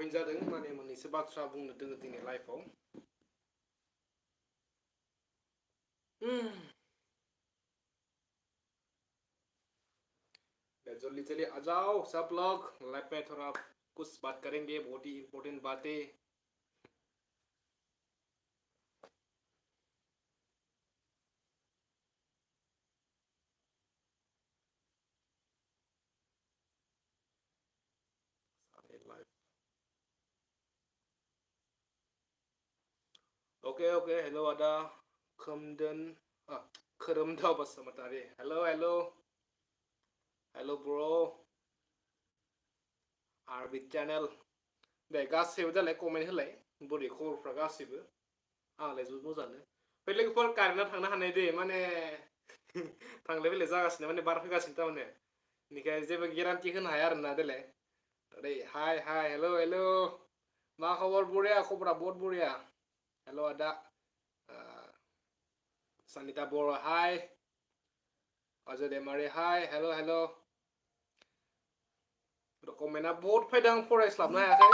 जइन जादों माने मोननैसो बाथ्रा बुंनो दोङो दिनै लाइफआव जल्दी जल्दी आ जाओ सब लोग लाइफ में थोड़ा कुछ बात करेंगे बहुत ही इम्पोर्टेंट बातें Oke oke, hello ada Kemden Keremdau Basmatari. Hello hello. Hello bro. Arbit channel. दे गासैबो दालाय कमेन्ट होलाय बोरै खबरफ्रा गासैबो आंलाय जोबोद मोजाङानो बे लोगोफोर कारेन्टआ थांनो हानाय दे माने थांलाय फैलाय जागासिनो माने बार फैगासिनो थारमाने बेनिखायनो जेबो गेरान्टि होनो हाया आरोना देलाय ओरै हाय हाय हेल' हेल' मा खबर बरिया खबरा बहुत बरिया हेल' आदा Sanita Bora hi Ajay Demari hi hello hello कमेन्टआ बहुत फैदों आं फरायस्लाबनो हायाखै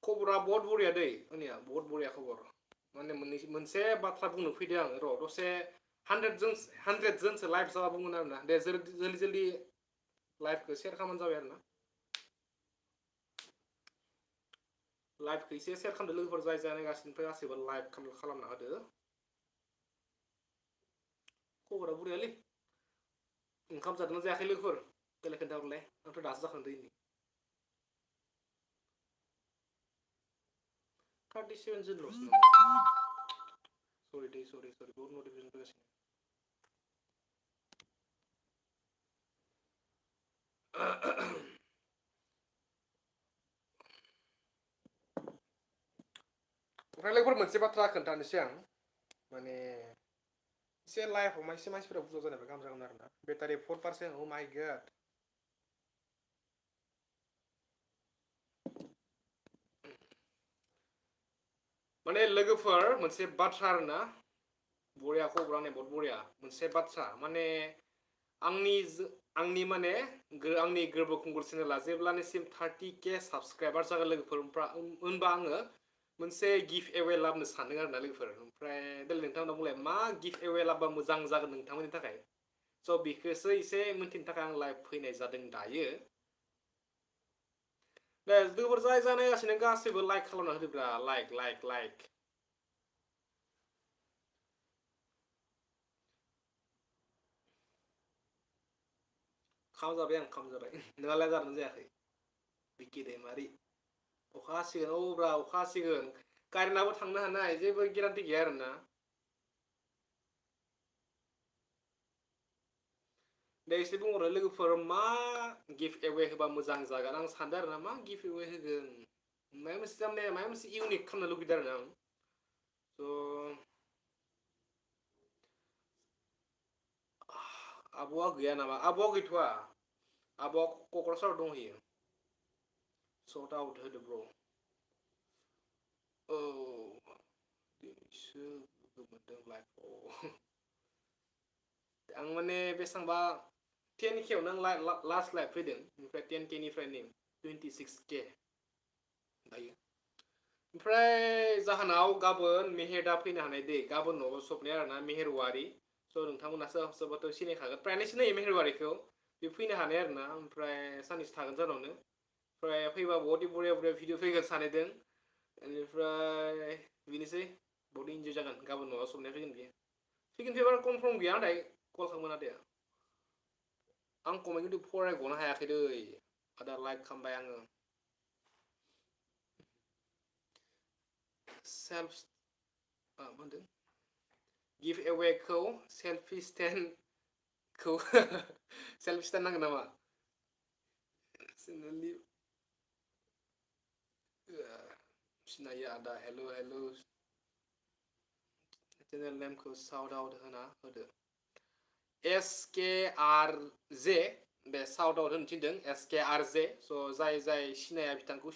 खबरा बहुत बरिया दै आंनिया बहुत बरिया खबर माने मोनसे बाथ्रा बुंनो फैदों आं र' दसे 100 जनसो लाइभ जाबा बुंगोन आरोना दे जल्दि जल्दि लाइभखौ शेयार खालामबानो जाबाय आरोना लाइभखौ एसे शेयार खालामदो लोगोफोर जाय जाय नायगासिनो गासैबो लाइभ खालामना होदो खबरा बरियालै ओंखाम जादोंना जायाखै लोगोफोर देलाय खोन्थाहरलाय आंथ' दासो जाखांदों 37 जनल'सो सरि दै सरि बहुत नटिफिकेसन फैगासिनो ओमफ्राय लोगोफोर मोनसे बाथ्रा खोन्थानोसै आं माने एसे लाइफआव एसे मानसिफोरा बुरजा जानायबा गाहाम जागोन आरोना बेटारि 4% oh my god माने लोगोफोर मोनसे बाथ्रा आरोना बरिया खबरा नै बहुत बरिया मोनसे बाथ्रा माने आंनि माने आंनि गोरबो खुंगुर चेनेला जेब्लानिसिम 30K साबस्क्राइबार जागोन लोगोफोर होनबा आङो मोनसे गिफ्ट एवे लाबनो सानदों आरोना लोगोफोर ओमफ्राय देलाय नोंथांमोना बुंलाय मा गिफ्ट एवे लाबा मोजां जागोन नोंथांमोननि थाखाय स' बेखौसो एसे मिन्थिनो थाखाय आं लाइभ फैनाय जादों दायो दे लोगोफोर जाय जानायगासिनो गासैबो लाइक खालामना होदोब्रा लाइक खाम जाबाय आं खाम जाबाय नोंहालाय जादों जायाखै बिकि दैमारि अखा हासिगोन औब्रा अखा हासिगोन कारेन्टआबो थांनो हानाय जेबो गेरान्टि गैया आरोना दे एसे बुंहरो लोगोफोर मा गिफ्ट एवे होबा मोजां जागोन आं सानदों आरोना मा गिफ्ट एवे होगोन माबा मोनसे इउनिक खालामनो लुगैदों आरोना आं स' आब'आ गैया नामा आब'आ गैथ'वा आब'आ क'क्राझाराव दंहैयो सर्ट आउट होदो ब्र' औ दिनैसो लोगो मोनदों लाइफआव आं माने बेसेबांबा 10K आवनो आं लास्ट लाइभ फैदों ओमफ्राय 10K निफ्राय नै 26K दायो ओमफ्राय जाहोनाव गाबोन मेहेरदा फैनो हानाय दै गाबोन न'आव सफैनाय आरोना मेहेरवारि स' नोंथांमोना सोरबाथ' सिनायखागोन फ्रायानो सिनायो मेहेरवारिखौ बे फैनो हानाय आरोना ओमफ्राय साननैसो थागोन जोंनावनो ओमफ्राय फैबा बहुत बरिया भिडिअ फैगोन सानैदों बेनिफ्राय बेनोसै बहुत इन्जय जागोन गाबोन न'आव सफैनाय फैगोन बियो फैगोन फैबा कनफार्म गैया नाथाय कल खालामगोन आदाया आं कमेन्ट खिन्थु फरायग'नो हायाखै दै आदा लाइक खालामबाय आङो सेल्फ मा होनदों गिफ्ट एवेखौ सेल्फि स्टेन्डखौ सेल्फि स्टेन्ड नांगोन नामा सिनायो आदा हेल' चेनेल नेमखौ साउट आउट होना होदो SKRJ दे साउट आउट होनो थिनदों SKRJ स' जाय सिनाया बिथांखौ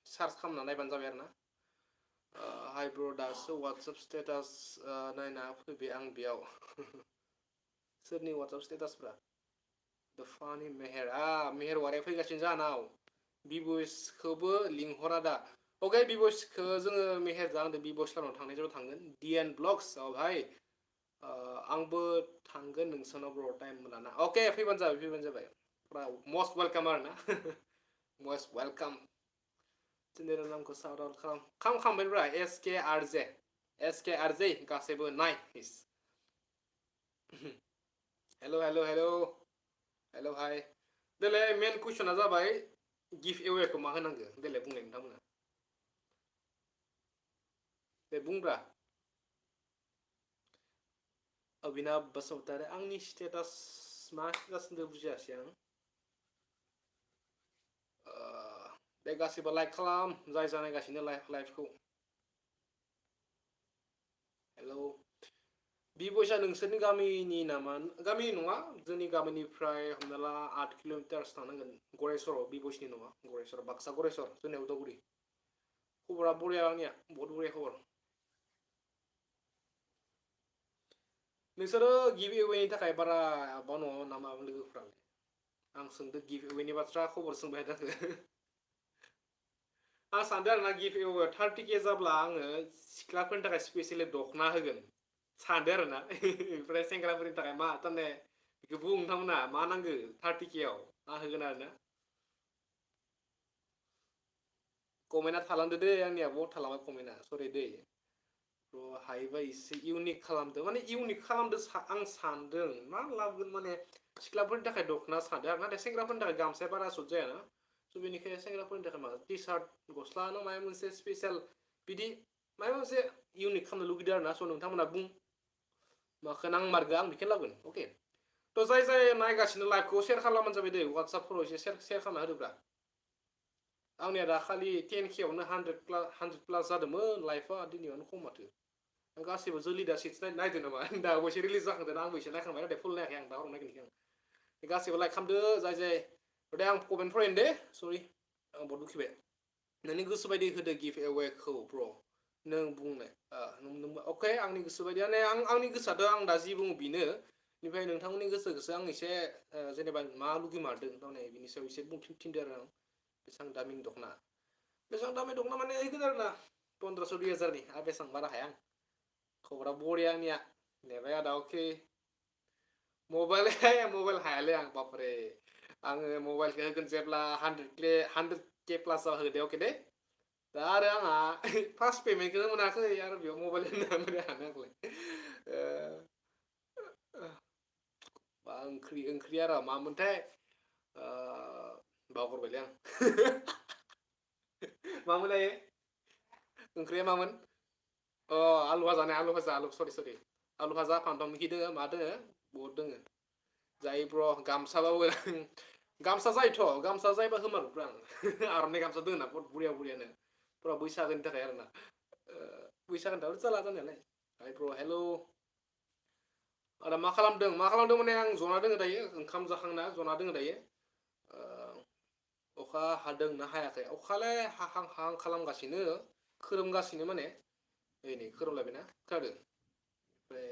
सार्च खालामना नायबानो जाबाय आरोना हाय ब्र' दासो वाट्सएप स्टेटास नायना फैबाय आं बेयाव सोरनि वाट्सएप स्टेटासफ्रा द फानि मेहेर मेहेरवारिया फैगासिनो जाहानाव बिब'सखौबो लिंहरा दा अके बिब'सखौ जोङो मेहेर जांदो बिब'स लानाव थांनाय जाबा थांगोन डिएन ब्लग्स भाई आंबो थांगोन नोंसानाव ब्र टाइम लाना अके फैबानो जाबाय फुरा मस्ट वेलकाम आरो ना मस्ट वेलकाम चेनेल नामखौ साउट आउट खालामखांबायब्रा एस के आर जे गासैबो नाइस हेल' हाय देलाय मेन कुइसना जाबाय गिफ्ट एवेखौ मा होनांगौ देलाय बुंलाय नोंथांमोना दे बुंब्रा अभिनाव बसुमतारी आंनि स्टेटास मा स्टेटास होनदों बुजियासै आं दे गासिबो लाइक खालाम जाय जानायगासिनो लाइभखौ हेलौ बिब'सा नोंसोरनि गामिनि नामा गामिनि नङा जोंनि गामिनिफ्राय हमना ला 8 किल'मिटारसो थांनांगोन गरेस्वराव बिब'सनि नङा गरेस्वर बाक्सा गरेस्वर जोंनिया उदालगुरि खबरा बरिया आंनिया बहुत बरिया खबर नोंसोरो गिबि एवेनि थाखाय बारा बानो नामा लोगोफ्रालाय आं सोंदों गिफ्ट एवेनि बाथ्रा खबर सोंबाय थाखो आं सानदों आरोना गिफ्ट एवे 30K जाब्ला आङो सिख्लाफोरनि थाखाय स्पेसियेलि दख'ना होगोन सानदों आरोना ओमफ्राय सेंग्राफोरनि थाखाय मा थारमाने बेखौ बुं नोंथांमोना मा नांगौ 30K आव आं होगोन आरोना कमेन्टआ थालांदो दै आंनिया बहुत थालांबाय कमेन्टआ सरि दै हायोबा एसे इउनिक खालामदो माने इउनिक खालामदो आं सानदों मा लाबोगोन माने सिख्लाफोरनि थाखाय दख'ना सानदों आरो नाथाय सेंग्राफोरनि थाखाय गामसाया बारा सुट जायाना स' बेनिखायनो सेंग्राफोरनि थाखाय मा टि सार्ट गस्ला नङा माबा मोनसे स्पेसियेल बिदि माबा मोनसे इउनिक खालामनो लुगैदों आरोना स' नोंथांमोना बुं माखौ नांमारगौ आं बेखौनो लाबोगोन अके थ' जाय नायगासिनो लाइभखौ शेयार खालामबानो जाबाय दै वाट्सएपफोराव एसे शेयार खालामना होदोब्रा आंनिया दाखालि 10K आवनो 100 प्लास जादोंमोन लाइफआ दिनैयावनो खम माथो गासैबो जों लिडार सिक्स नायदो नामा दाबो एसे रिलिज जाखांदों आंबो एसे नायखांबाय नाथाय फुल नायाखै आं दा हराव नायगोन आं गासैबो लाइक खालामदो जाय दे आं कमेन्ट फरायनो दे सरि आं बहुत दुखिबाय नोंनि गोसो बायदि होदो गिफ्ट एवेखौ ब्र नों बुंनाय अके आंनि गोसो बायदि आंनि गोसोआथ' आं दा जि बुङो बेनो बेनिफ्राय नोंथांमोननि गोसोखौसो आं एसे जेनेबा मा लुगैमारदों थारमाने बिनि सायाव एसे बुंथिनदो आरो आं बेसेबां दामिनि दख'ना बेसेबां दामि दख'ना माने होगोन आरो ना 1500 2000नि आरो बेसेबां बारा हाया आं खबरा बरिया आंनिया नेबाय आदा अके मबाइल हायालै आं बापरे आङो मबाइलखौ होगोन जेब्ला 100K प्लास जाबा होगोन दे अके दे दा आरो आंहा फार्स्ट पेमेन्टखौनो मोनाखै आरो बेयाव मबाइल होनो बोरै हानो आंलाय ओंख्रिया र' मामोनथाय बावगारबायलै आं मामोनलाय ओंख्रिया मामोन आलु भाजा सरि आलु भाजा फान्थाव मैखि दोङो मा दोङो बहुद दोङो जायो ब्र गामसाबाबो गामसा जायोथ' गामसा जायोबा होमारगोनब्रा आं आर'नाइ गामसा दोङो ना बहुत बरियानो फुरा बैसागोनि थाखाय आरोना बैसागोनि थाखायथ' जाला जानायालाय हाय ब्र हेल' आदा मा खालामदों माने आं जना दोङो दायो ओंखाम जाखांना जना दोङो दायो अखा हादोंना हायाखै अखालाय हाहां खालामगासिनो खोरोमगासिनो माने नै खोरोमलायबायना खोनादों ओमफ्राय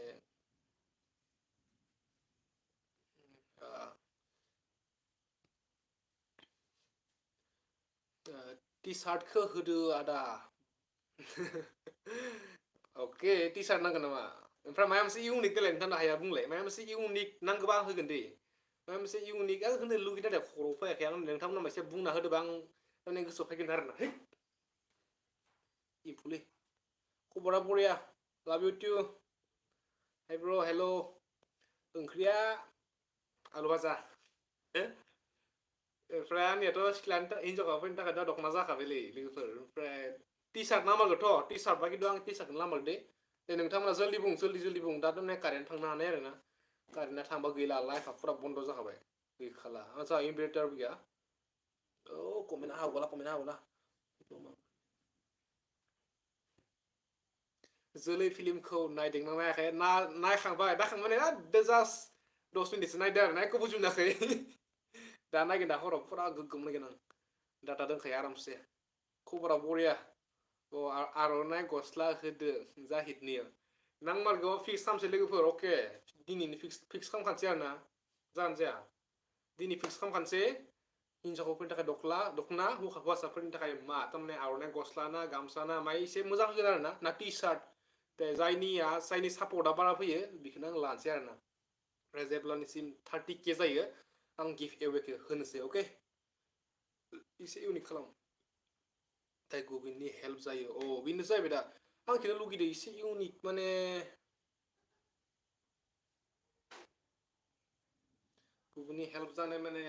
टि सार्टखौ होदो आदा अके टि सार्ट नांगोन नामा ओमफ्राय माबा मोनसे इउनिक देलाय नोंथांनो हाया बुंलाय माबा मोनसे इउनिक नांगौबा आं होगोन दे माबा मोनसे इउनिक होनो लुगैदों नाथाय खर'आव फैयाखै आं नोंथांमोना एसे बुंना होदोंबा आं माने गोसोआव फैगोन आरोना है इफुलै खबरा बरिया लाभ इउ टु हाय ब्र हेल' ओंख्रिया आलु भाजा ओमफ्राय आंनियाथ' सिख्लानि हिनजावफोरनि थाखाय दा दख'ना जाखाबायलै लोगोफोर ओमफ्राय टि सार्ट नांमारगौथ' टि सार्टबा खिन्थु आं टि सार्टखौनो लामारगोन दे नोंथांमोना जल्दि बुं दाथ' कारेन्ट थांनो हानाय आरो ना कारेन्टआ थांबा गैला लाइफआ फुरा बन्द' जाखाबाय गैखाला आदसा इनभार्टारबो गैया कमेन्टआ हागला जोलै फिल्मखौ नायदोंना नायाखै नायखांबाय माने जास्ट 10 मिनिटसो नायदों आरो ना एख' बुजि मोनाखै दा नायगोन दा हराव फुरा गोग्गोम नायगोन आं डाटा दंखायो आरामसे खबरा बरिया आर'नाइ गस्ला होदो जाहिदनिया नांमारगौ फिक्स खालामसै लोगोफोर अके दिनैनो फिक्स खालामखानोसै आरोना जानो जाया दिनै फिक्स खालामखानोसै हिनजावफोरनि थाखाय दखना हौवासाफोरनि थाखाय मा थारमाने आर'नाइ गस्ला ना गामसा ना माय एसे मोजां होगोन आरो ना टि-सार्ट जायनि सापर्टआ बारा फैयो बेखौनो आं लानोसै आरो ना ओमफ्राय जेब्लानिसिम 30K जायो आं गिफ्ट एवेखौ होनोसै अके एसे इउनिक खालाम नाथाय गुबुननि हेल्प जायो बेनो जाहैबाय दा आं बेखौनो लुगैदों एसे इउनिक माने गुबुननि हेल्प जानाय माने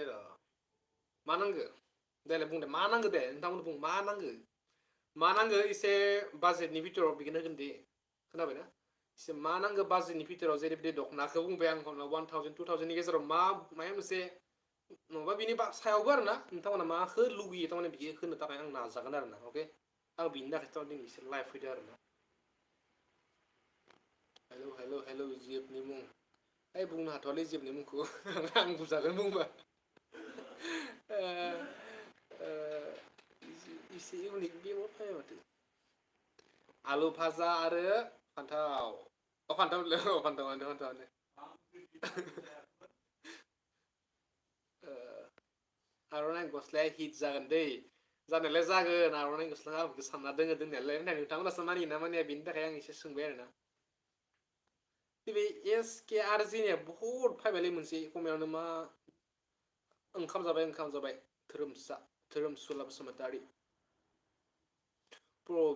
मा नांगौ देलाय बुंदे मा नांगौ दे नोंथांमोन बुं मा नांगौ एसे बाजेटनि बिथोराव बिखौनो होगोन दे खोनाबायना एसे मा नांगौ बाजेटनि बिथोराव जेरैबायदि दख'नाखौ बुंबाय आं 1000 2000नि गेजेराव माबा मोनसे नङाबा बिनि सायावबो आरो ना नोंथांमोना माखौ लुगैयो थारमाने बियो होनो थाखाय आं नाजागोन आरो ना अके आं बिनि थाखायथ' दिनै एसे लाइभ फैदो आरो ना हेल' जिएफनि मुं बुंनो हाथ'वालै जिएफनि मुंखौ आं बुंजागोन बुंबा इसे इउनिक बेयाव फैया माथो आलु भाजा आरो फान्थाव आर'नाइ गस्लाया हिट जागोन दै जानायालाय जागोन आर'नाइ गस्ला सानना दोङो दोंनायालाय नाथाय नोंथांमोनासो मानियो ना मानिया बेनि थाखाय आं एसे सोंबाय आरो ना बे SKRGनिया बहुद फैबायलै मोनसे खमायावनो मा ओंखाम जाबाय धोरोमसुला बसुमतारि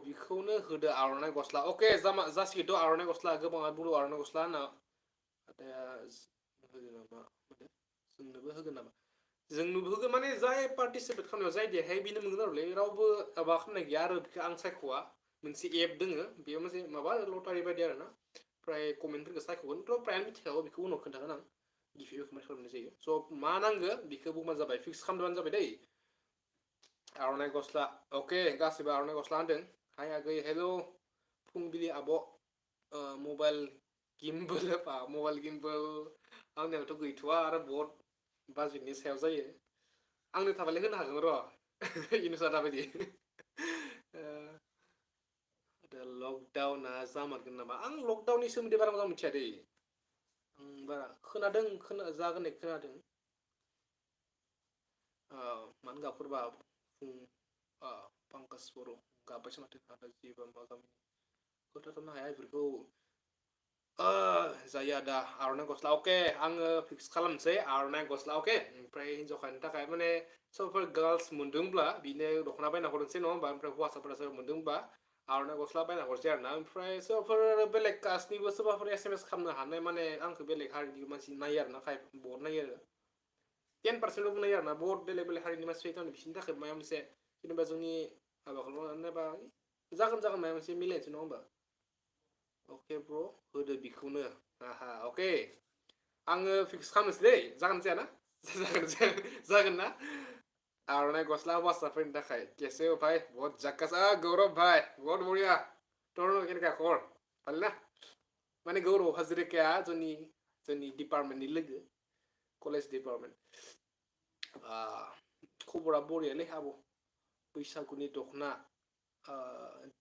बिखौनो होदो आर'नाइ गस्ला अके जासिगोनथ' आर'नाइ गस्ला गोबाङा बुङो आर'नाइ गस्ला होनना आदाया होगोन नामा जोंनोबो होगोन नामा जोंनोबो होगोन माने जाय पार्टिसिपेट खालामनायाव जाय देरहायो बेनो मोनगोन आरोलै रावबो माबा खालामनाय गैया आरो बेखौ आं सायख'वा मोनसे एप दोङो बेयाव मोनसे माबा लटारि बायदि आरो ना ओमफ्राय कमेन्टफोरखौ सायख'गोन फ्रायानो मिथिखागौ बेखौ उनाव खोन्थागोन आं गिफ्ट एखौ खालामनाय जायो स' मा नांगौ बेखौ बुंबानो जाबाय फिक्स खालामबानो जाबाय दै आर'नाइ गस्ला अके गासिबो आर'नाइ गस्ला होनदों हाय आगै हेल' फुंबिलि आब' मबाइल गिम्बोल आंनियावथ' गैथ'वा आरो बहुत बाजेटनि सायाव जायो आंनो थाबालाय होनो हागौमोन र' इनुसा दाबायदि लकडाउना जामारगोन नामा आं लकडाउननि सोमोन्दै बारा मोजां मिथिया दै आं बारा खोनादों जागोन होननाय खोनादों मानो गाबफोरबा पंकस बर' गाबबायसो माथो खोन्थाथ'नो हाया बेफोरखौ जायो आदा आर'नाइ गस्ला अके आङो फिक्स खालामनोसै आर'नाइ गस्ला अके ओमफ्राय हिनजावखानि थाखाय माने सोरबाफोर गार्लस मोनदोंब्ला बिनो दख'ना बायना हरनोसै नङा होमबा ओमफ्राय हौवासाफोरा सोरबा मोनदोंबा आर'नाइ गस्ला बायना हरसै आरो ना ओमफ्राय सोरबाफोर बेलेग कास्टनिबो सोरबाफोर SMS खालामनो हानाय माने आंखौ बेलेग हारिनि मानसि नायो आरो ना बहुत नायो आरो 10%ल' नायो आरो ना बहुत बेलेग हारिनि मानसि फैयो थारमाने बिसोरनि थाखाय माबा मोनसे जेनेबा जोंनि माबाखौल' नायबा जागोन माबा मोनसे मिलायनोसै नङा होमबा अके ब्र' होदो बिखौनो अके आङो फिक्स खालामनोसै दै जागोन जायाना जागोन ना आर'नाइ गस्ला हौवासाफोरनि थाखाय कैसे हो भाई बहुत झक्कास गौरव भाई बहुत बढ़िया तोर केनेका खबर भाले ना माने गौरव हाजरिकाया जोंनि डिपार्टमेन्टनि लोगो कलेज डिपार्टमेन्ट खबरा बरियालै आब' बैसागुनि दख'ना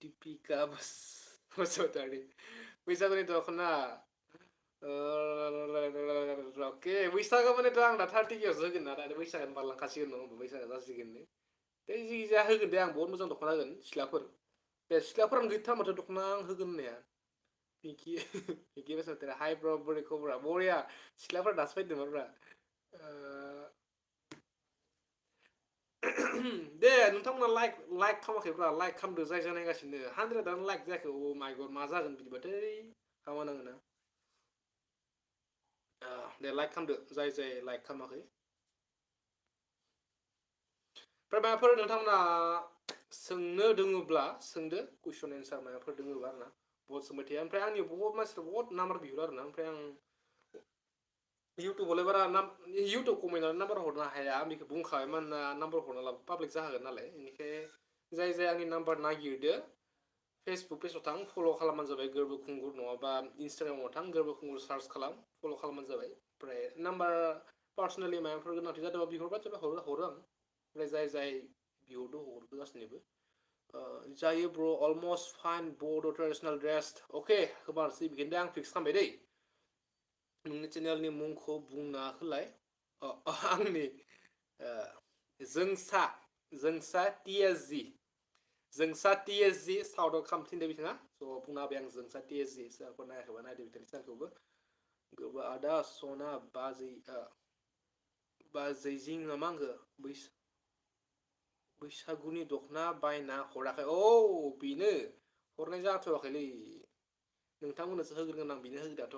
दिपिका बसुमतारी बैसागुनि दख'ना अके बैसागो मानेथ' आंना 30K आवसो होगोन ना दानि बैसागोआनो बारलांखासिगोन नङा होमबा बैसागो जासिगोन दै जिखिजाया होगोन दे आं बहुत मोजां दख'ना होगोन सिख्लाफोर दे सिख्लाफोरानो गैथारा माथो दख'ना आं होगोन होननाया पिंकि बसुमतारी हाय ब्र' बोरै खबरा बरिया सिख्लाफोरा दासो फैदों नामाब्रा दे नोंथांमोना लाइक खालामाखैब्रा लाइक खालामदो जाय जाय नायगासिनो 100आनो लाइक जायाखै माय गड मा जागोन बिदिबाथाय हामा नाङोना दे लाइक खालामदो जाय लाइक खालामाखै ओमफ्राय माबाफोर नोंथांमोना सोंनो दोङोब्ला सोंदो कुइसन एन्सार माबाफोर दोङोबा आरोना बहुत सोंबाय थायो ओमफ्राय आंनि बहुत मानसिफ्रा बहुत नाम्बार बिहरो आरोना ओमफ्राय आं इउटुबावलाय बारा इउटुब कमेन्टआवनो नाम्बार हरनो हाया आं बेखौ बुंखाबाय मानोना नाम्बार हरना लाबा पाब्लिक जाखागोन नालाय बेनिखाय जाय आंनि नाम्बार नागिरदो फेसबुक पेजाव थां फल' खालामबानो जाबाय गोरबो खुंगुर नङाबा इन्सटाग्रामाव थां गोरबो खुंगुर सार्च खालाम फल' खालामबानो जाबाय ओमफ्राय नाम्बार पार्सनेलि माबाफोर गोनांथि जादोंबा बिहरबानो जाबाय हरो आं ओमफ्राय जाय बिहरदो हरदो गासैनोबो जायो ब्र' अलमस्ट फाइन बड' ट्रेडिसनेल ड्रेस अके होमारसै बेखिनो आं फिक्स खालामबाय दै नोंनि चेनेलनि मुंखौ बुंना होलाय आंनि जोंसा TSG जोंसा TSG साउथआव खामथिंदो बिथाङा स' बुंना होबाय आं जोंसा TSG सोरफोर नायाखैबा नायदो बिथांनि चेनेलखौबो गोबा आदा सना बाजैजिं नामा आंखो बैसागुनि दख'ना बायना हराखै बेनो हरनाय जाथ'वाखैलै नोंथांमोननोसो होग्रोगोन आं बेनो होग्रोआथ'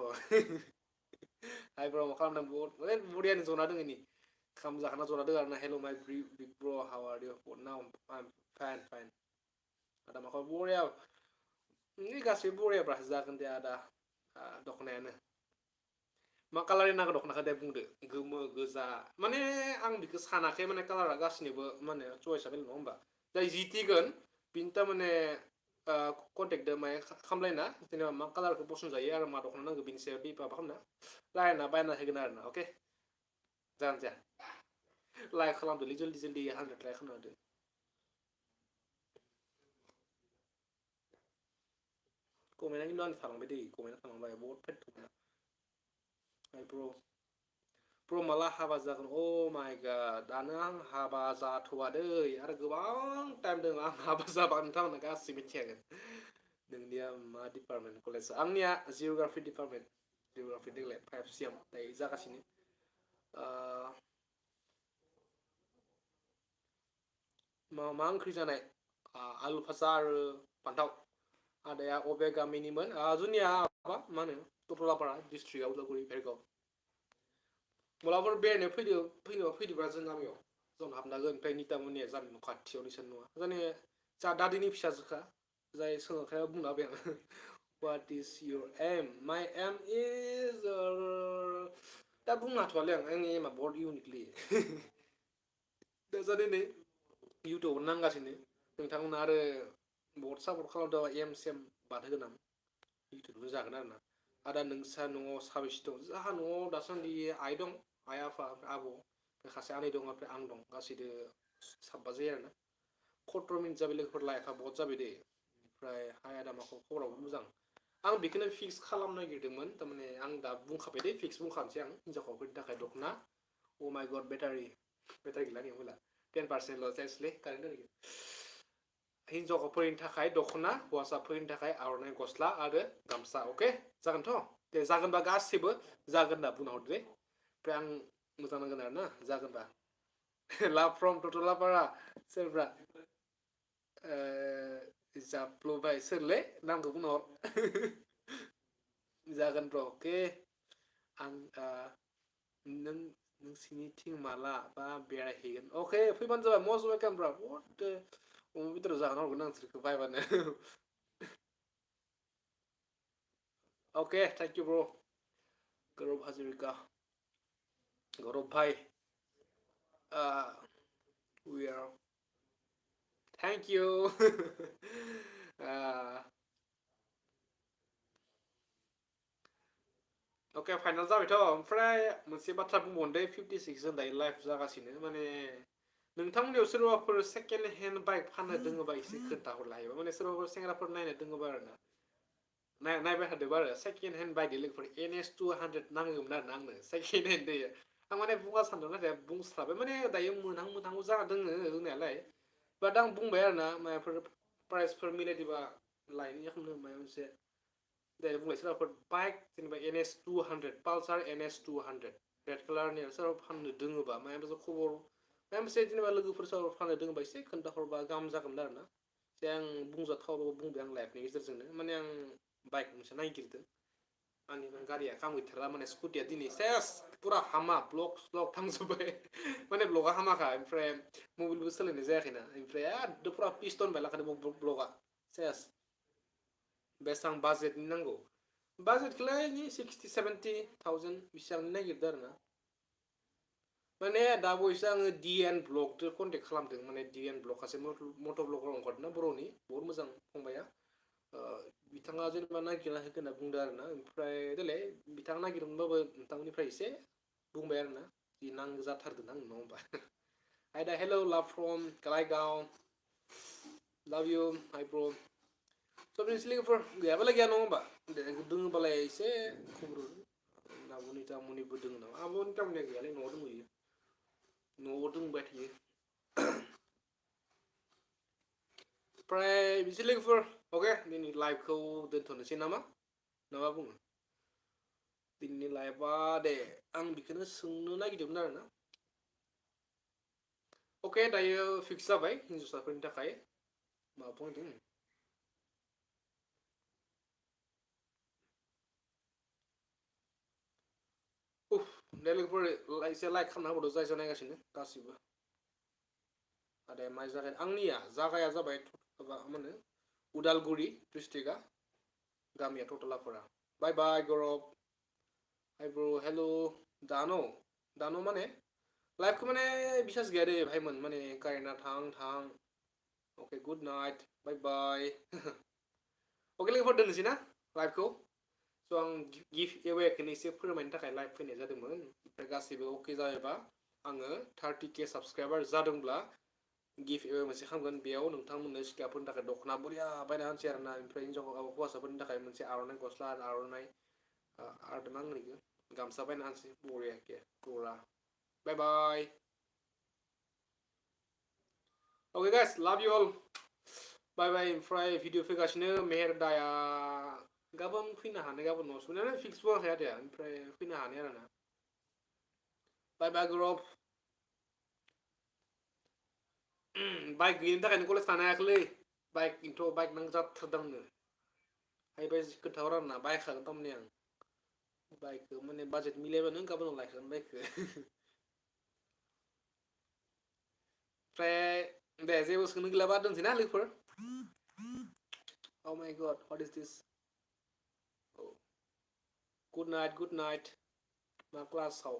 हाइब्र' मा खालामदों बहुत बरियानो जना दोङो नि खाम जाखाना जना दोङो आरोना हेल' my big bro' how are you now fine आदा माखौ बरिया गासैबो बरियाब्रा जागोन दे आदा दख'नायानो मा कालारनि नांगौ दख'नाखौ दे बुंदो गोमो गोजा माने आं बेखौ सानाखै माने कालारा गासैनिबो माने चयसा बेलेग नङा होमबा जाय जितिगोन बिनि थारमाने कन्टेक्टदो माय खामलायना जेनेबा मा कालारखौ पसन जायो आरो मा दख'ना नांगौ बेनि सायाव माबा खालामना रायलायना बायना होगोन आरोना अके जागोन जाया लाइक खालामदोलै जल्दि 100 लाइक खालामना होदो कमेन्टआ खिन्थु आंनि थालांबाय दै कमेन्टआ थालांबाय बहुत फेट ब्र' माला हाबा जागोन माय गड दानो आं हाबा जाथ'वा दै आरो गोबां टाइम दङ आं हाबा जाबा नोंथांमोना गासैबो मिथिखागोन नोंनिया मा डिपार्टमेन्ट कलेजआ आंनिया जिअ'ग्राफि डिपार्टमेन्ट जिअ'ग्राफि देग्लाय 5C दायो जागासिनो मा ओंख्रि जानाय आलु फाजा आरो फान्थाव आदाया अबे गामिनिमोन जोंनिया माबा मा होनो टटलापारा डिस्ट्रिक्टआव उदालगुरि भेरगाव मालाबाफोर बेरायनो फैदोब्रा जों गामियाव जों हाबनांगोन ओमफ्राय नितामनिया जानि न' खाथियाव नोंसोर न'आ जाने जा दादैनि फिसाजोखा जाय सोलोंथाइया बुंना होबाय आं What is your aim? My aim is दा बुंनो हाथ'वालै आंनि एमआ बहुत इउनिकलै दा जादों नै इउटुबाव नांगासिनो नोंथांमोना आरो बहुत सापर्ट खालामदों एम सेम बानायगोन आं इउटुबबो जागोन आरोना आदा नोंसा न'आव साबेसे दं जोंहा न'आव दासान्दि आइ दं आइ आफा आब' सासे आनै दं ओमफ्राय आं दं गासैदो साबा जायो आरोना 17 मिनिट जाबाय लोगोफोर लाइकआ बहुत जाबाय दे ओमफ्राय हाय आदा माखौ खबराबो मोजां आं बेखौनो फिक्स खालामनो नागिरदोंमोन थारमाने आं दा बुंखाबाय दे फिक्स बुंखानोसै आं हिनजावफोरनि थाखाय दख'ना माय गड बेटारि गैला नै मबाइला 10% सेसलै कारेन्ट हिनजावफोरनि थाखाय दख'ना हौवासाफोरनि थाखाय आर'नाइ गस्ला आरो गामसा अके जागोनथ' दे जागोनबा गासैबो जागोन होनना बुंना हरदो दे ओमफ्राय आं मोजां नांगोन आरोना जागोनबा लाभ फ्रम टटलापारा सोरब्रा जाफ्लुबाय सोरलै नामखौ बुंना हर जागोन ब्र' अके आं नोंसिनिथिं माला बा बेरायहैगोन अके फैबानो जाबाय मस्ट वेलकाम ब्रा बहुत अमा बेदर जाहोना हरगोन आं नोंसोरखौ बायबानो अके thank you bro' Gaurav Hazarika Gaurav भाई we are thank you okay final जाबायथ' ओमफ्राय मोनसे बाथ्रा बुंबावनो दे 56 जों दायो लाइभ जागासिनो माने नोंथांमोननियाव सोरबाफोर सेकेन्ड हेन्ड बाइक फाननो दोङोबा एसे खोन्थाहरलाय हायोबा माने सोरबाफोर सेंग्राफोर नायनो दोङोबा आरोना नायबाय थादोंबा आरो सेकेन्ड हेन्ड बाइक लोगोफोर NS 200 नांगौमोन आरोना आंनो सेकेन्ड हेन्ड दै आं माने बुंगा सानदों नाथाय बुंस्लाबबाय माने दायो मोनहां जाना दोङो दोंनायालाय बाट आं बुंबाय आरोना माबाफोर प्राइसफोर मिलायदोंबा लायनो जाखोमो माबा मोनसे दे बुंलाय सोरबाफोर बाइक जेनेबा NS 200 पालसार NS 200 रेड कालारनि सोरबा फाननो दोङोबा माबा मोनसे खबर माबा मोनसे जेनेबा लोगोफोर सोरबा फाननो दोङोबा एसे खोन्थाहरबा गाहाम जागौमोन आरोना जे आं बुंजाथावाबाबो बुंबाय आं लाइफनि गेजेरजोंनो माने आं बाइक मोनसे नायगिरदों आंनि गारिया काम गैथारला माने स्कुटिया दिनै सेस फुरा हामा ब्लक थांजोब्बाय माने ब्लकआ हामाखा ओमफ्राय मबाइलबो सोलायनाय जायाखैना ओमफ्राय एकदम फुरा पिस्टन बायलाखादों ब्लकआ सेस बेसां बाजेटनि नांगौ बाजेटखौलाय 60-70,000 बेसेबांनि नागिरदों आरोना माने दा बावैसो आङो DN ब्लगजों कन्टेक्ट खालामदों माने DN ब्लग सासे मट' ब्लगार ओंखारदोंना बर'नि बहुत मोजां फंबाया बिथाङा जेनेबा नागिरना होगोन होनना बुंदों आरोना ओमफ्राय देलाय बिथाङा नागिरदोंबाबो नोंथांमोननिफ्राय एसे बुंबाय आरोना जि नांगौ जाथारदों आंनो नङा होमबा आयदा हेल' लाभ फ्रम कालाइगाव लाभ इउ हाइ ब्र' सब नोंसोर लोगोफोर गैयाबालाय गैया नङा होमबा दोङोबालाय एसे खबर आब'नितामनिबो दोङो नामा आब'नितामनिया गैयालै न'आव दंहैयो न'आव दंबाय थायो ओमफ्राय बिदि लोगोफोर अके दिनै लाइभखौ दोनथ'नोसै नामा मा बुङो दिनैनि लाइभआ दे आं बेखौनो सोंनो नागिरदोंमोन आरोना अके दायो फिक्स जाबाय हिन्जावसाफोरनि थाखाय मा बुंदों उफ दे लोगोफोर एसे लाइक खालामना होबावदो जाय जाय नायगासिनो गासिबो आरो माइ जागाय आंनिया जागाया जाबाय मा होनो उदालगुरि डिस्ट्रिक्टआ गामिया टटलाफोरा बाय बाय गौरब हाय ब्र हेल' दानो माने लाइफखौ माने बिसास गैया दे भाइमोन माने कारेन्टआ थां अके गुड नाइट बाय बाय अके लोगोफोर दोननोसै ना लाइभखौ स' आं गिफ्ट एवेखौनो एसे फोरमायनो थाखाय लाइभ फैनाय जादोंमोन ओमफ्राय गासैबो अके जायोबा आङो 30K साबसक्राइबार जादोंब्ला गिफ्ट एवे मोनसे खालामगोन बेयाव नोंथांमोननो सिख्लाफोरनि थाखाय दख'ना बरिया बायना होनसै आरोना ओमफ्राय हौवासाफोरनि थाखाय मोनसे आर'नाइ गस्ला आर'नाइ आरो मा होनो गामसा बायना होनसै बरियाके फुरा बाय बाय Okay guys, love you all. Bye bye. ओमफ्राय भिडिअ फैगासिनो मेहेर दाया गाबोन फैनो हानाय गाबोन न'आव सौनायानो फिक्स बुङाखै आदाया ओमफ्राय फैनो हानाय आरोना बाय बाय गौरब बाइक गैयिनि थाखायनो कलेज थानो हायाखैलै बाइकथ' बाइक नांजाथारदों आंनो हायोबा खोन्थाहर आरोना बायखागोन थारमाने आं बाइकखौ माने बाजेट मिलायबानो गाबोनाव लायखागोन बाइकखौ ओमफ्राय दे जेबो सोंनो गैलाबा दोनसै ना लोगोफोर Oh my god, what is this? Oh. Good night. मा क्लासाव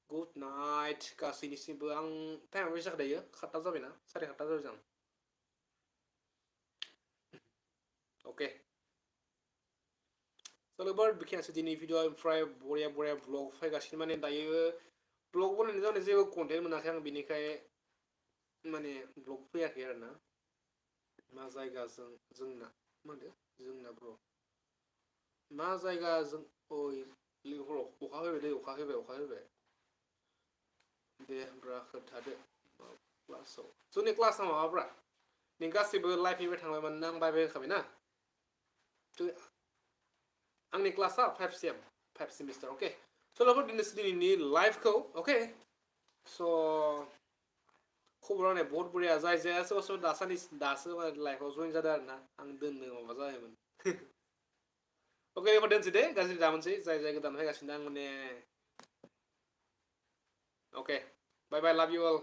गुड नाइट गासैनिसिमबो आं टाइमा बेसे जाखो दायो 7ता जाबायना 7:30 जाबाय जों अके लोगोफोर बेखिनियानोसै दिनै भिडिअ ओमफ्राय बरिया ब्लग फैगासिनो माने दायो ब्लग बनायनाय जानाय जेबो कन्टेन्ट मोनाखै आं बिनिखाय माने ब्लग फैयाखै आरोना मा जायगा जोंना मा होनदो जोंना ब्र मा जायगा जों लोगोफोर अखा फैबाय दै अखा फैबाय दे होनब्रा खोन्थादो क्लासाव जोंनि क्लासा माबाब्रा नों गासैबो लाइभ फैबाय थांबाय मानोना आं बायबाय होखाबायना आंनि क्लासा 5 सेमिस्टार अके स' लोगोफोर दिनैनि लाइभखौ अके स' खबरा नाय बहुत बरिया जाय सोरबा दासो लाइफआव जइन जादों आरोना आं दोननो माबा जाबायमोन अके होनबा दोनसै दे गाज्रि दामोनसै जाय गोदान फैगासिनो आं माने अके बाय लाभ इउ अल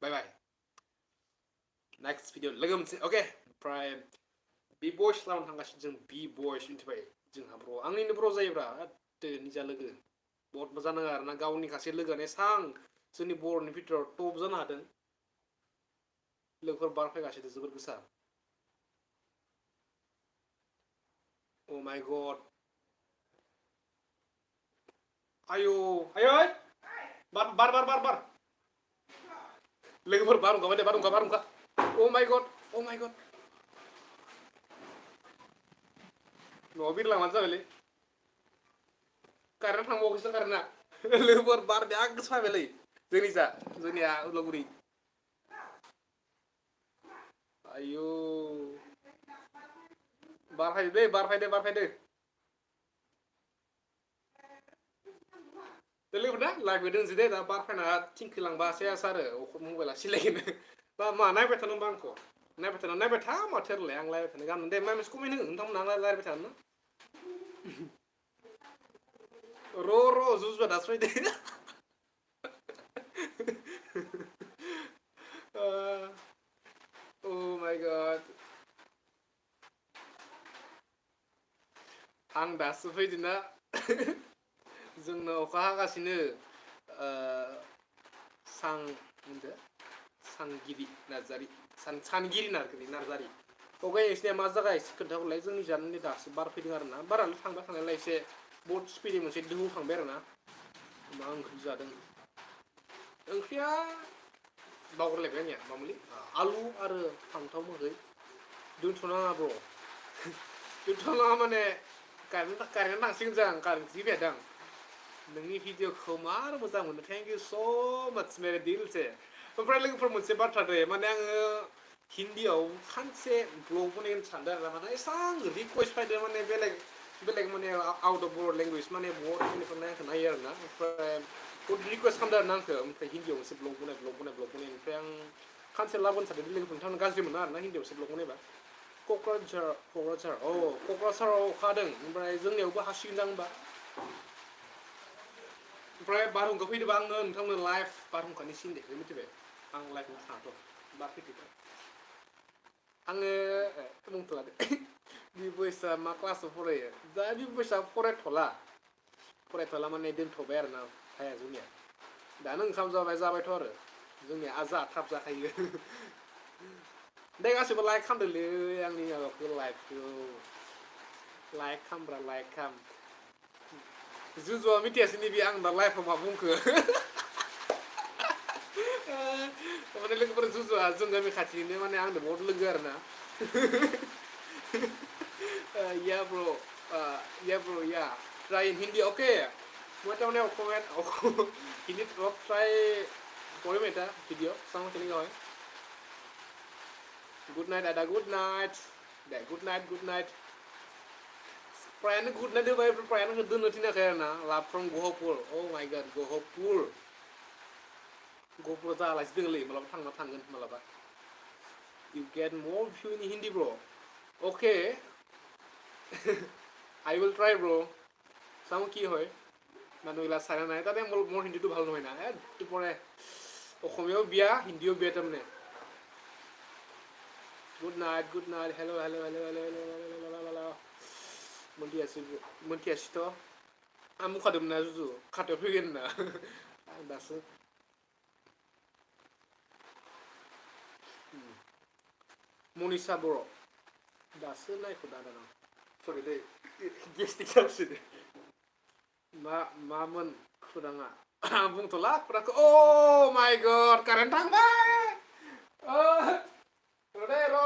बाय नेक्स्ट भिडिअ लोगो मोनसै अके ओमफ्राय बि बयस लानानै थांगासिनो जों बि बयस मिथिबाय जोंहा ब्र आंनिनो ब्र जायोब्रा निजा लोगो बहुत मोजां नाङो आरोना गावनि खासे लोगोआनो एसां जोंनि बर'नि भितराव टप जानो हादों लोगोफोर बारफैगासिनो जोबोर गोसा Oh my god आयौ बार लोगोफोर बारहुंखा Oh my god न'आव बिरलांबानो जाबायलै कारेन्ट थांबावाखैसो कारेन्टआ लोगोफोर बार बिराद गोसा फैबायलै जोंनिया उदालगुरि आयौ बार फैदो लोगोफोर ना लाइभखौ दोनसै दे दा बार फैना थिंखोलांबा सेस आरो मबाइला सिलायगोन मा नायबाय थानो होनबा आंखौ नायबाय था माथो होनलाय आं लायबाय थानो गाबोन दे माइनास कमेन्ट हो नोंथांमोनहा लायबाय थानो र' जुजुआ दासो फैदो Oh my god आं दासो फैदोंना जोंनो अखा हागासिनो सानगिरि नार्जारि अके नोंसिनिया मा जागा एसे खोन्थाहरलाय जोंनि जानानै दासो बार फैदों आरोना बारानो थांबाय थांनायलाय एसे बहुत स्पिडै मोनसे दोहौ थांबाय आरोना मा ओंख्रि जादों ओंख्रिया बावगारलायबाय आंनिया मामोनलै आलु आरो फान्थाव मोखै दोनथ'नाङा ब्र दोनथ'नाङा माने कारेन्ट थांसिगोन जों कारेन्ट फैबायदां नोंनि भिडिअखौ मार मोजां मोनो थेंक इउ स' माच मेरे दिल से ओमफ्राय लोगोफोर मोनसे बाथ्रा दे माने आङो हिन्दीयाव सानसे ब्लग बनायनो सानदों आरो माने एसां रिकुवेस्ट फैदों माने बेलेग माने आउट अफ बर लेंगुवेज माने बर'फोरनिखौ नायो आरो ना ओमफ्राय बहुद रिकुवेस्ट खालामदों आरो ना आंखौ ओमफ्राय हिन्दीयाव मोनसे ब्लग बनाय ओमफ्राय आं खानसे लाबोनो सानदों लोगोफोर नोंथांनो गाज्रि मोना आरो ना हिन्दीयाव मोनसे ब्लग बनायबा क'क्राझाराव अखा हादों ओमफ्राय जोंनियावबो हासिगोन दां होनबा ओमफ्राय बारहुंखा फैदोंबा आङो नोंथांनो लाइभ बारहुंखानि सिन देखायनो मिथिबाय आं लाइभ थाङाथ' बार फैदों आङो बुंथ'ला दे बि बयसा मा क्लासाव फरायो दा बि बयसा फरायथ'ला माने दोनथ'बाय आरो ना भाइया जोंनिया दानो ओंखाम जाबायथ' आरो जोंनिया आजा थाब जाखायो दे गासिबो लाइक खालामदोलै आंनि माबाखौ लाइभखौ लाइक खामब्रा लाइक खाम जुजुआ मिथियासै नैबे आं दा लाइफआव मा बुंखो माने लोगोफोर जुजुआ जों गामि खाथिनिनो माने आंनो बहुत लोगो आरो ना या ब्र या try in Hindi okay mau tahu nih aku ini try boleh minta video sama kali kau good night ada good night deh good night perayaan good night deh bayi perayaan kedua nanti nak kayaknya lap from Lwgwfwr oh my god Lwgwfwr tak lah sedang lagi malah tangan malah pak you get more view in Hindi bro okay I will try bro sama কি হয় মানুহিলা চাই নাই তাতে মোৰ হিন্দীটো ভাল নহয় না পৰে অসমীয়াও বিয়া হিন্দীও বিয়া তাৰমানে good night hello मोनथियासैथ' आं बुंखादोंमोन ना जुजु खाथायाव फैगोन होनना आं दासो मनिसा बर' दासो नायखौ दाना सरि दै गेस्टिक जाबायसो दे मामोन खुराङा आं बुंथ'ला खुरांखौ oh my god कारेन्ट थांबाय दे र'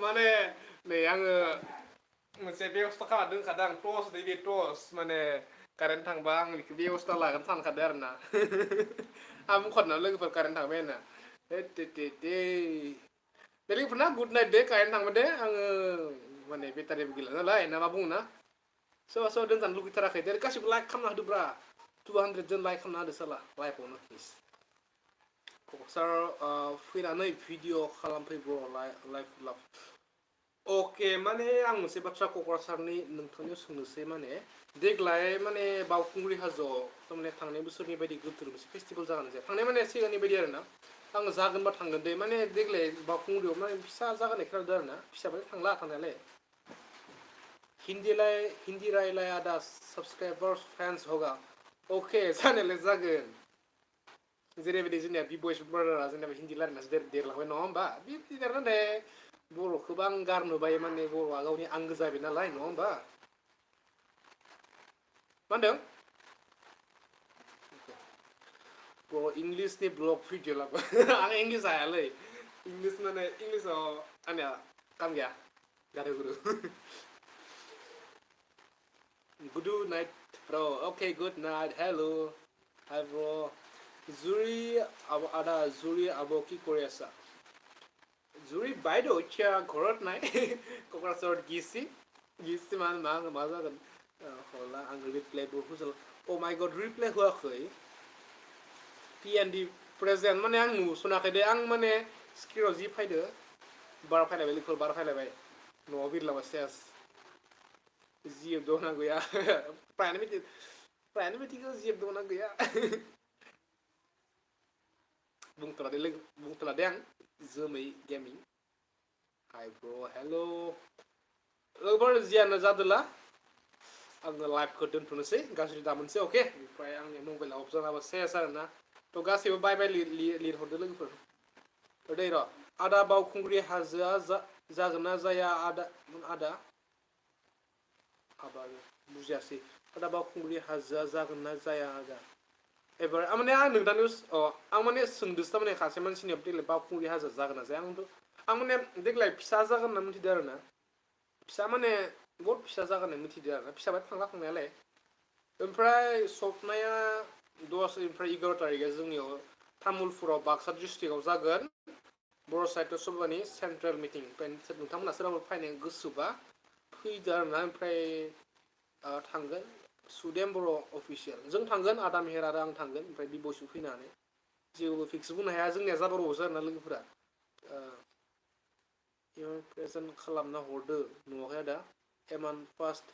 माने नै आङो मोनसे बेबस्था खालामना दोनखादों आं टर्च नैबे टर्च माने कारेन्ट थांबा आं बेखौ बेबस्था लागोन सानखादों आरो ना आं बुंखादों लोगोफोर कारेन्ट थांबाय होनना बे लोगोफोरना गुड नाइट दे कारेन्ट थांबा दे आङो माने बेटारिबो गैला नालाय ना मा बुङो ना सोरबा दोनजानो लुगैथाराखै दे गासिबो लाइक खालामना होदोब्रा 200 जन लाइक खालामना होदो साला लाइभआवनो क'क्राझार फैनानै भिडिअ खालामफै ब्र लाइभ अके माने आं मोनसे बाथ्रा क'क्राझारनि नोंथांनियाव सोंनोसै माने देग्लाय माने बावखुंग्रि हाजोआव थारमाने थांनाय बोसोरनि बायदि गोदोर मोनसे फेस्टिभेल जागोन जाया थांनाय माने सिगांनि बायदि आरो ना आङो जागोनबा थांगोन दे माने देग्लाय बावखुंग्रियाव माने फिसा जागोननाय खोनादों आरो ना फिसाबाथाय थांला थांनायालाय हिन्दी रायलाय आदा सब्सक्राइबार्स फैंस होगा ओके जानायालाय जागोन जेरैबायदि जोंनिया बि बयस ब्रादारा जोंनिया हिन्दी रायलायनासो देरलांबाय नङा होमबा बिदिनो दे बर'खौबो आं गारनो बायो माने बर'आ गावनि आंगो जाबाय नालाय नङा होमबा मा होनदों बर' इंलिसनि ब्लग भिडिअ लाबो आं इंलिस हायालै इंलिस माने इंलिसाव आंनिया काम गैया गारो गुरु good night bro okay good night hello hi bro জুৰি আদা জুৰি আব কি কৰি আছা জুৰি বাইদেউ এতিয়া ঘৰত নাই ক'ক্ৰাঝাৰত গিছি मा जागोन हला आं रिप्लाय बहुत oh my god रिप्लाय होआखै PND प्रेजेन्ट माने आं नुसनाखै दे आं माने स्क्रिनाव जि फैदो बार फैलायबाय लोगोफोर बार फैलायबाय न'आव बिरलांबाय सेस जिएफ दंना गैया फ्रायानो मिथिगौ जिएफ दंना गैया बुंथ'ला दे आं जोमै गेमिं हाय ब्र हेल' लोगोफोर जियानो जादोला आङो लाइभखौ दोनथ'नोसै गाज्रि दामोनसै अके ओमफ्राय आंनि मबाइला अफ जानाबा सेस आरोना थ' गासैबो बाय बाय लिरहरदो लोगोफोर दै र' आदा बावखुंग्रि हाजोआ जागोन ना जाया आदा बुजियासै आदा बावखुंग्रि हाजोआ जागोन ना जाया आदा एबार माने आं नोंथांनियाव आं माने सोंदोंसो थारमाने सासे मानसिनियाव देग्लाय बावखुंग्रि हाजोआ जागोन ना जाया आं माने देग्लाय फिसा जागोन होनना मिथिदों आरो ना फिसा माने बहुत फिसा जागोन होनना मिथिदों आरो ना फिसाबाय थांला थांनायालाय ओमफ्राय सपनाया 10 ओमफ्राय 11 तारिखआ जोंनियाव तामुलपुराव बाक्सा डिस्ट्रिक्टआव जागोन बर' साहित्य सभानि सेन्ट्रेल मिटिं ओमफ्राय नोंथांमोना सोरबाफोर फैनो गोसोबा फैदो आरो ना ओमफ्राय थांगोन सुदेम बर' अफिसियेल जों थांगोन आदा मेहेर आरो आं थांगोन ओमफ्राय बिब'सु फैनानै जेबो फिक्स बुंनो हाया जोंनिया जाबावोसो आरो ना लोगोफोरा प्रेजेन्ट खालामना हरदो नुवाखै आदा एमान फार्स्ट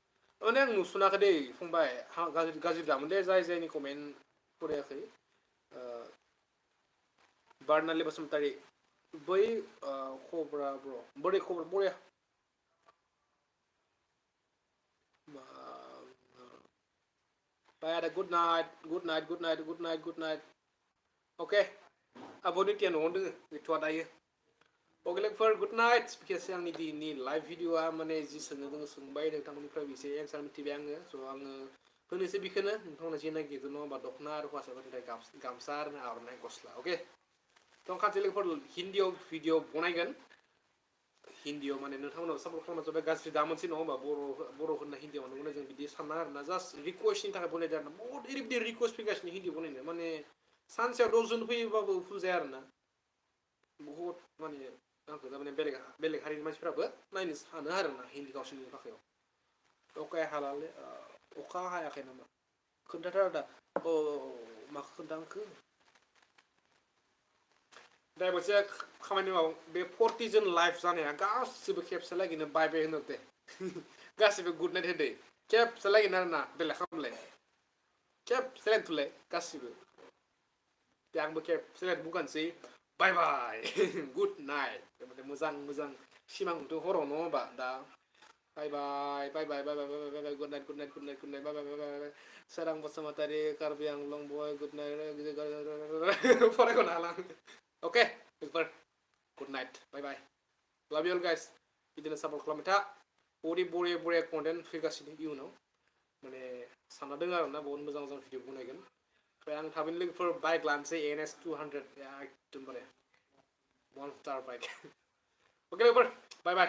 माने आं नुसनाखै दै फंबाय गाज्रि दामोन दे जायनि कमेन्ट फरायाखै बारनालि बसुमतारी बै खबरा ब्र बोरै खबर बरिया बाय आदा गुड नाइट अके आब' नितिया न'आवनो दोङो गैथ'आ दायो अके लोगोफोर गुड नाइट बिखेसै आंनि दिनैनि लाइभ भिडिअआ माने जि सोंनो दोङो सोंबाय नोंथांमोननिफ्राय एसे एन्सार मिथिबाय आङो स' आङो होनोसै बेखौनो नोंथांमोना जे नागिरदों नङा होमबा दख'ना आरो हौवासाफोरनि थाखाय गामसा आरो आर'नाइ गस्ला अके थ' खाथि लोगोफोर हिन्दीआव भिडिअ बनायगोन हिन्दीआव माने नोंथांमोनाव सापर्ट खालामना जाबाय गाज्रि दा मोनसे नङा होमबा बर'फोरना हिन्दीआव माने जों बिदि सानना आरोना जास्ट रिकुवेस्टनि थाखाय बनायदों आरोना बहुत ओरैबायदि रिकुवेस्ट फैगासिनो हिन्दीआव बनायनो माने सानसेयाव 10 जन फैयोबाबो फुल जाया आरोना बहुत माने आंखौ थारमाने बेलेग हारिनि मानसिफ्राबो नायनो सानो आरोना हिन्दी गावसोरनि भाषायाव अखाया हालालै अखा हायाखै नामा खोन्थाथार आदा माखौ खोन्था आंखो दा मोनसे खामानि माव बे 40 जन लाइभ जानाया गासिबो खेबसे लागैनो बाय बाय होनो दे गासिबो गुड नाइट होदे खेबसे लागैनो आरोना बेलेग खालामलाय खेबसे लागैनो थुलाय गासिबो दे आंबो खेबसे लागैनो बुंखानोसै बाय बाय गुड नाइट मोजां सिमां नुदों हराव नङा होमबा दा बाय बाय गुड नाइट बाय बाय सोरां बसुमतारी कार्बि आंलं बय गुड नाइट फरायख'नो हाला अके बेफोर गुड नाइट बाय बाय लाभ इउ अल गाइस बिदिनो सापर्ट खालामबाय था बरिया कन्टेन्ट फैगासिनो इयुनाव माने सानना दङ आरोना बहुत मोजां भिडिअ बनायगोन ओमफ्राय आं थाबैनो लोगोफोर बाइक लानोसै NS 200 एकदमबारे one star बाइक अके लोगोफोर बाय बाय